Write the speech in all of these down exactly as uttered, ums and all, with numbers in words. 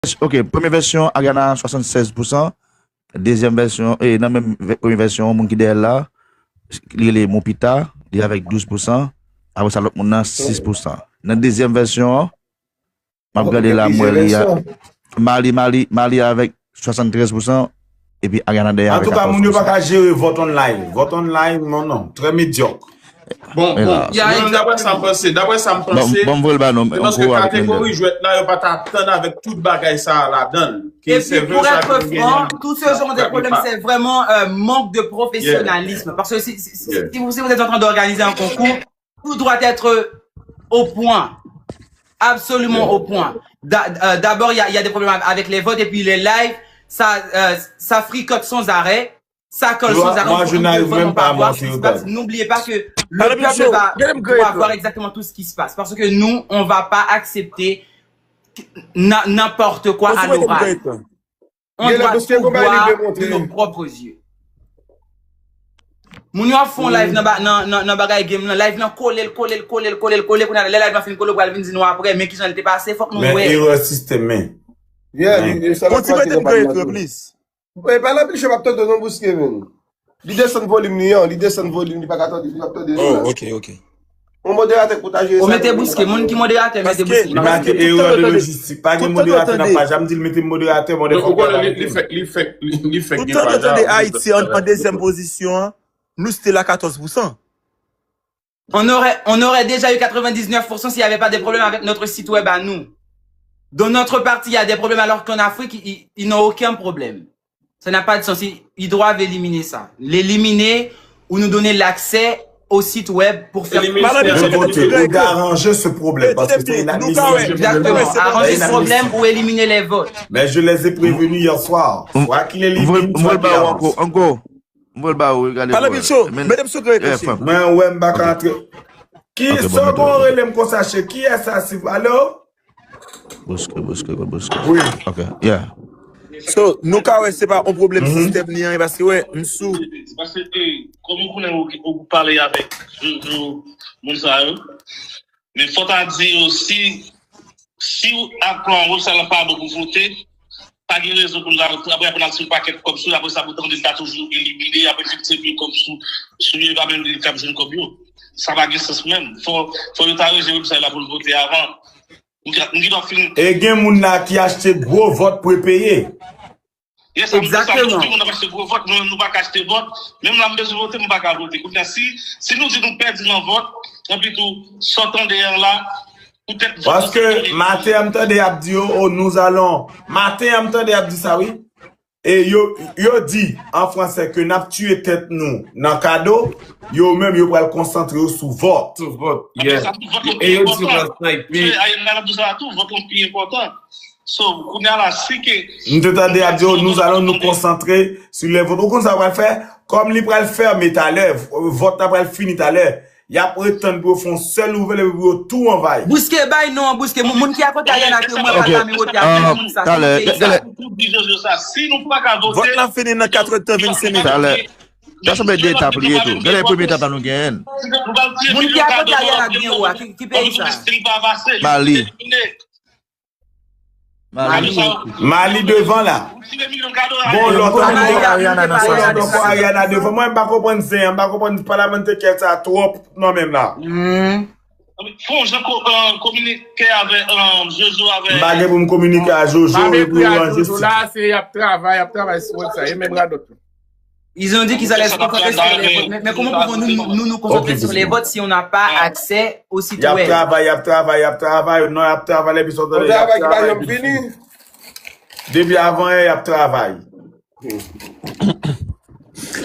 Ok, premye vèsyon, Ariana swasannsèz pousan. Dezyèm vèsyon, e nan menm vè- premye vèsyon, moun ki dèyè l la, li rele Moupita, li avèk douz pousan. Apre sa, lòt moun nan, sis pousan. Nan dezyèm vèsyon an, m ap gade la, m wè li a. Mali, Mali, Mali avèk swasanntrèz pousan, epi Ariana dèyè avèk katòz pousan. Antouka, moun yo pa ka jere vòt online. Vòt online, non, non, trè medyòk. Bon, bon, mwen, daprè sa m panse, daprè sa m panse, se paske kategori jwèt la, yo pa t atann avèk tout bagay sa a ladan l. Ke se vre sa ke nou genyen. Et puis, pour être franc, tout ce genre de problème, c'est vraiment un manque de professionnalisme. Parce que si, si, si, si vous, si vous êtes en train d'organiser un concours, tout doit être au point. Absolument au point. D'a- euh, D'abord, il y a, il y a des problèmes avec les votes et puis les lives, ça, euh, ça fricote sans arrêt. Ça colle sans arrêt. On ne peut vraiment pas voir ce qui se passe. N'oubliez pas que le peuple va voir exactement tout ce qui se passe. Parce que nous, on va pas accepter n'importe quoi à l'oral. On doit tout voir de nos propres yeux. Moun yo ap fè yon live nan, ba- nan, nan, nan bagay game nan. Live nan kole l, kole l, kole l, kole l, kole l. Kounye a, lè live nan fin kole, w pral vin di nou apre, men kijan l te pase, fòk nou wè. Men erè sistèm, men. Yeah, li- li- sa l ap pase nan pa l la tou. Please. E pa la pil chè m ap tande non bouske menm. Li desann volim li an, li desann volim li pa ka tande, li ap tande. Oh, ok, ok. Yon moderatè k pou ta jere sa. Ou mete bouske, moun ki moderatè, mete bouske. Li make erè de lojistik, pa gen moderatè nan paj la, m di l mete moderatè, mwen defwa m pa mete. Li fèk, li fèk, li fèk gen paj la. Tout tan nou tande Ayiti an, an dezyèm pozisyon an, nou still a katòz pousan. On aurait, on aurait déjà eu quatre-vingt-dix-neuf pour cent s'il n'y avait pas des problèmes avec notre site web à nous. Dans notre parti, il y a des problèmes alors qu'en Afrique, ils, ils n'ont aucun problème. Ça n'a pas de sens. Ils, ils doivent éliminer ça. L'éliminer ou nous donner l'accès au site web pour faire... Éliminer, c'est arranger ce problème, parce que c'est inadmissible. Exactement. Arranger ce problème ou éliminer les votes. Mais je les ai prévenus hier soir. Soit qu'il élimine, soit qu'il avance. Mwen wè m baka antre. Ki sa w gen w rele m konsa, che? Kiyès sa, silvouplè? Alo? Bouske, bouske, bouske. Wi. Ok, yeah. So, nou ka wè se pa yon pwoblèm sistèm li an, paske wè, m sou. Se paske, e, kòm ou konnen ou, ou pale avèk Jojo, moun sa yo. Men fò ta di yo, si, si w ak plan website la pa bon pou vote, pa gen rezon pou nou apre aprann ak sou pakèt kòb sou, apre sa pou tande l ta toujou elimine, apre li se pi kòb sou, sou yo, pa menm li k ap jwenn kòb yo. Sa pa gen sans menm. Fò, fò yo ta ranje website la pou l vote avan. M gen, m gen dwa fin. E gen moun la ki achte gwo vòt prepeye. Yes, sa m di sa, nou tout moun ap achte gwo vòt, nou, nou pa ka achte vòt. Menm la m bezwen vote, m pa ka vote. Kounye a, si, si nou di nou pèdi nan vòt, anpi tou, sa w tande an la, poutèt vòt. Paske maten an m tande y ap di yo, oh, nous allons. Maten an m tande y ap di sa, wi. E yo, yo di, an fransè, ke n ap tiye tèt nou nan kado, yo menm, yo pral konsantre yo sou vòt. Sou vòt, yeah. E yo di yo pral snipe. Ayè, m ap di sa tou, vòt lan pi enpòtan. So, kounye a la, si ke... M te tande y ap di yo, nous allons nous concentrer sur les votes. Ou konn sa yo pral fè? Kòm li pral fèmen talè, vòt la pral fini talè, y ap ret tann pou yo fè yon sèl nouvèl epi pou yo tou anvayi. Bouske, bay non an, bouske. Moun, moun ki akote Ariana ke mwen pa ta mi wote avèk moun sa, talè, talè. Si nou pa ka vote, vòt la fini nan katrè tan vennsenk minit. Talè. Sa sanble de etap li ye tou. Gade premye etap la nou genyen. Moun ki akote Ariana pi wo a, ki, ki peyi sa? Mali. Mali. Mali devan la. Bon, lòt ankò, lòt ankò Ariana devan. Mwen, m pa konprann zen an, m pa konprann palamantè kèt sa twòp nan menm la. Fon jan ko- euh, kominike avè euh, Jojo avè. M pa gen pou m kominike a Jojo epi yo ranje sou. La, se y ap travay, y ap travay sou website, e menm radòt tou. Ils ont dit qu'ils allaient se concentrer sur les votes. Mais, mais comment pouvons-nous nous, nous, nous concentrer sur les votes si on n'a pas accès au site web? Y ap travay, y ap travay, y ap travay. Non, y ap travay, epi sot y ap travay. Depi avan yè, y ap travay.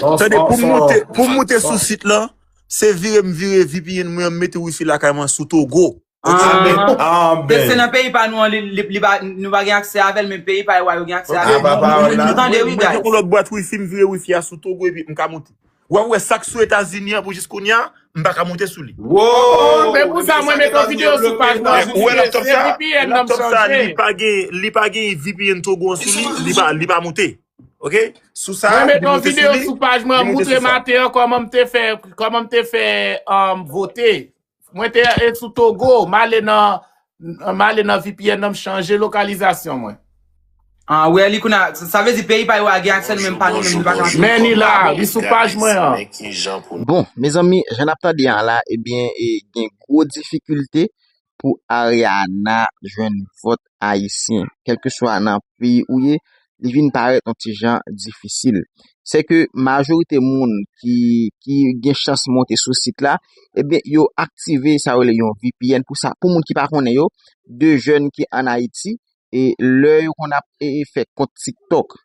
Tande, pou m moute, pou m moute sou sit lan, se vire m vire V P N mwen, m mete wifi lakay mwen sou Togo. Ah, se, se nan peyi pa nou an, li, li, li pa, nou pa gen aksè avè l, men peyi pa yo a, yo gen aksè avè l. Nou, nou, nou tande, wi, guys. Mwen gen yon lòt bwat wifi, m vire wifi a sou Togo, epi m ka moute. W ap wè sa k sou Etazini an pou jis kounye a, m pa ka moute sou li. Wow! Men pou sa, mwen mete yon videyo sou paj mwen. Ou wè laptop sa? Laptop sa, li pa gen, li pa gen V P N Togo an sou li, li pa, li pa moute. Ok? Sou sa, mwen mete yon videyo sou paj mwen, moutre maten an kòman m te fè, kòman m te fè, um, vote. Mwen te, e, sou Togo, m ale nan, m ale nan V P N nan, m chanje lokalizasyon mwen. Ah, wè, li kounye a, sa vle di peyi pa yo a gen aksè, nou menm pa nou menm, nou pa gen aksè. Men ni la, li sou paj mwen an. Bon, mezanmi, jan n ap tande an la, ebyen, e, gen gwo difikilte pou Ariana jwenn vòt ayisyen. Kèlkeswa nan peyi ou ye, li vin parèt yon ti jan difisil. Se ke majorite moun ki, ki gen chans monte sou sit la, ebyen, yo aktive sa yo rele yon V P N pou sa. Pou moun ki pa konnen yo, de jèn ki ann Ayiti, e lè yo konn ap e, e fè kont TikTok,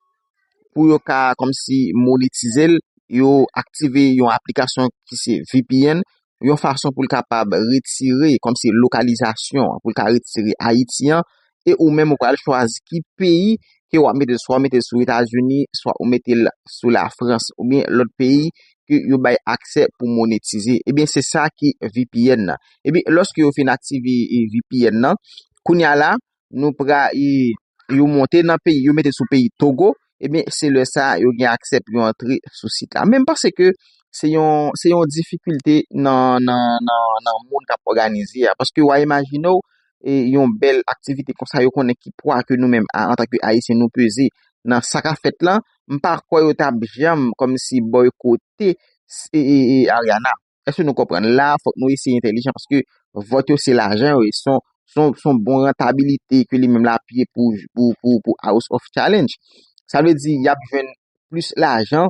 pou yo ka kòmsi monetize l, yo aktive yon aplikasyon ki se V P N, yon fason pou l kapab retire kòmsi lokalizasyon an, pou l ka retire Ayiti an, e ou menm ou pral chwazi ki peyi ke w ap mete l, swa w mete l sou Etazini, swa ou mete l sou Lafrans, oubyen lòt peyi ke yo bay aksè pou monetize. Ebyen, se sa ki V P N nan. Ebyen, lòske yo fin aktive e, V P N nan, kounye a la, nou pra, e, yo monte nan peyi, yo mete sou peyi Togo, ebyen, se lè sa a yo gen aksè pou yo antre sou sit la. Men m panse ke se yon, se yon difikilte nan, nan, nan, nan moun k ap òganize a. Paske w a imajine w, e, yon bèl aktivite konsa, yo konnen ki pwa ke nou menm, a- antanke Ayisyen, nou peze nan sa k ap fèt lan. M pa kwè yo t ap janm kòmsi bòykote s- e, e, e, Ariana. Èske nou konprann? La, fòk nou eseye entèlijan paske vòt yo se lajan yo ye. Se yon, se yon, se yon bon rantabilite ke li menm l ap ye pou, pou, pou, pou House of Challenge. Sa vle di, y ap jwenn plis lajan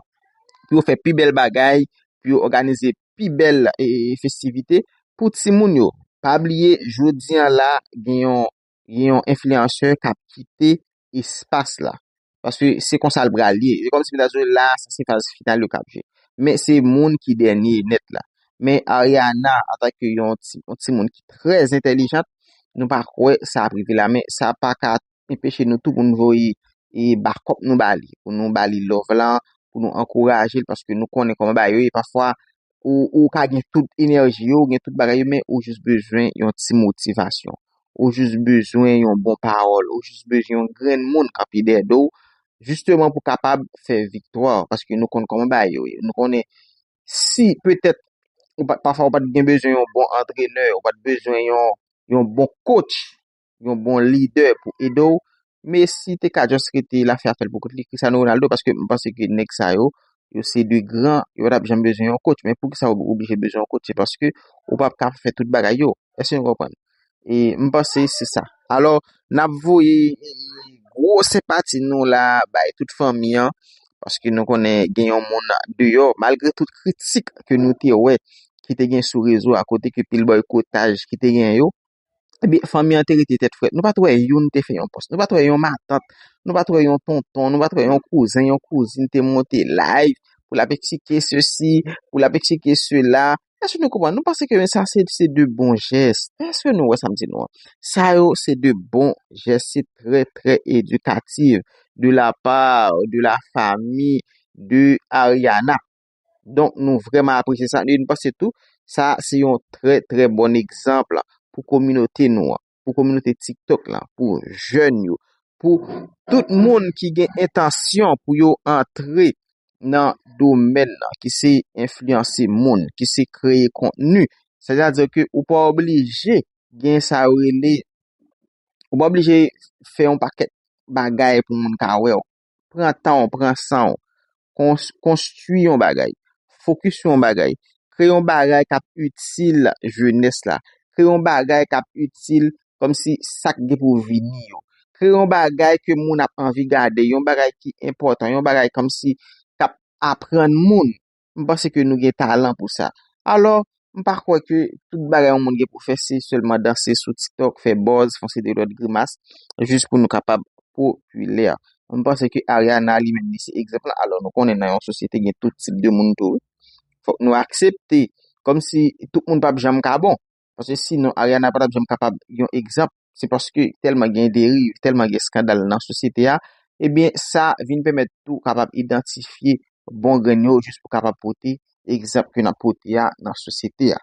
pou yo fè pi bèl bagay, pou yo òganize pi bèl e, e, festivite pou timoun yo. Pa bliye, jodi an la, gen yon, gen yon enfliyansè k ap kite espas la. Paske se konsa l pral ye. Se kòmsi m ta di w la, sa se faz final yo k ap jwe. Men se moun ki dènye nèt la. Men Ariana, antanke yon ti, yon timoun ki trè entèlijant, nou pa kwè sa ap rive la. Men sa pa ka enpeche nou tou pou n voye e bakòp nou ba li, pou nou ba li love lan, pou nou ankouraje l, paske nou konnen kòman bagay yo ye. Pafwa, ou, ou ka gen tout enèji yo, ou gen tout bagay yo, men ou jis bezwen yon ti motivasyon. Ou jis bezwen yon bon pawòl, ou jis bezwen yon grenn moun kanpe dèyè do w, jisteman pou kapab fè viktwa, paske nou konn kòman bagay yo ye. Nou konnen si petèt ou pa, pafwa ou pa t gen bezwen yon bon antrenè, ou pa t bezwen yon, yon bon coach, yon bon lidè pou ede w, Messi te ka just rete la fè afè l pou kont li, Cristiano Ronaldo, paske m panse ke nèg sa yo, yo se de gran, yo pa t ap janm bezwen yon coach. Men poukisa ou oblije bezwen yon coach? Se paske ou p ap ka fè tout bagay yo. Èske nou konprann? E m panse se sa. Alò, n ap voye gwo senpati nou la bay tout fanmi an, paske nou konnen gen yon moun deyò, malgre tout kritik ke nou te wè ki te gen sou rezo a, kote ke pil bòykotaj ki te gen yo, ebyen, fanmi an te rete tèt frèt. Nou pa t wè youn te fè yon pòs. Nou pa t wè yon matant. Nou pa t wè yon tonton. Nou pa t wè yon kouzen, yon kouzin te monte live pou l ap eksplike sesi, pou l ap eksplike sela. Èske nou konprann? Nou panse ke men sa se, se de bon jès. Èske nou wè sa m di nou an? Sa yo se de bon jès. Se trè, trè edikatif de la part de la famille de Ariana. Donk, nou vrèman apresye sa. E nou panse tou, sa se yon trè, trè bon egzanp pou kominote nou an, pou kominote TikTok lan, pou jèn yo, pou tout moun ki gen entansyon pou yo antre nan domèn nan, ki se enfliyanse moun, ki se kreye kontni. Sètadi ke ou pa oblije gen sa yo rele, ou pa oblije fè yon pakèt bagay pou moun ka wè w. Pran tan w, pran san w. Kons- konstwi yon bagay. Fokis sou yon bagay. Kreye yon bagay k ap itil jenès la. Kreye yon bagay k ap itil kòmsi sa k gen pou vini yo. Kreye yon bagay ke moun ap anvi gade, yon bagay ki enpòtan, yon bagay kòmsi k ap aprann moun. M panse ke nou gen talan pou sa. Alò, m pa kwè ke tout bagay yon moun gen pou fè se sèlman danse sou TikTok, fè buzz, fè yon seri de lòt grimas, jis pou nou kapab popilè. M panse ke Ariana li menm li se egzanp lan. Alò, nou konnen nan yon sosyete gen tout tip de moun tou, wi. Fòk nou aksepte, kòmsi tout moun p ap janm ka bon. Paske sinon, Ariana pa t ap janm kapab yon egzanp. Se paske tèlman gen deriv, tèlman gen eskandal nan sosyete a, ebyen, sa vin pèmèt tou kapab idantifye bon grenn yo jis pou kapab pote egzanp ke n ap pote a nan sosyete a.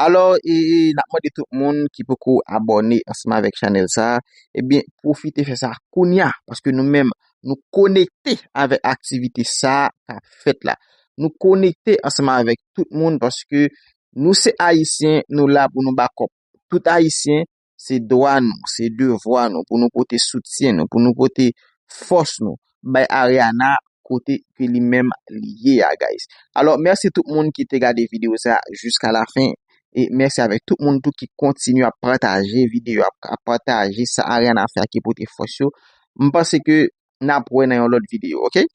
Alò, e, e, n ap mande tout moun ki poko abòne ansanm avèk chanèl sa a, ebyen, pwofite fè sa kounye a, paske nou menm, nou konekte avèk aktivite sa a k ap fèt la. Nou konekte ansanm avèk tout moun paske nou se Ayisyen, nou la pou nou bakòp tout Ayisyen, se dwa nou, se devwa nou pou nou pote soutyen nou, pou nou pote fòs nou, bay Ariana kote ke li menm li ye a, guys. Alò, mèsi tout moun ki te gade videyo sa jiska la fen. E mèsi avèk tout moun tou ki kontinye ap pataje videyo, ap, ap pataje sa Ariana fè a ki pote fòs yo. M panse ke n ap wè nan yon lòt videyo, oke?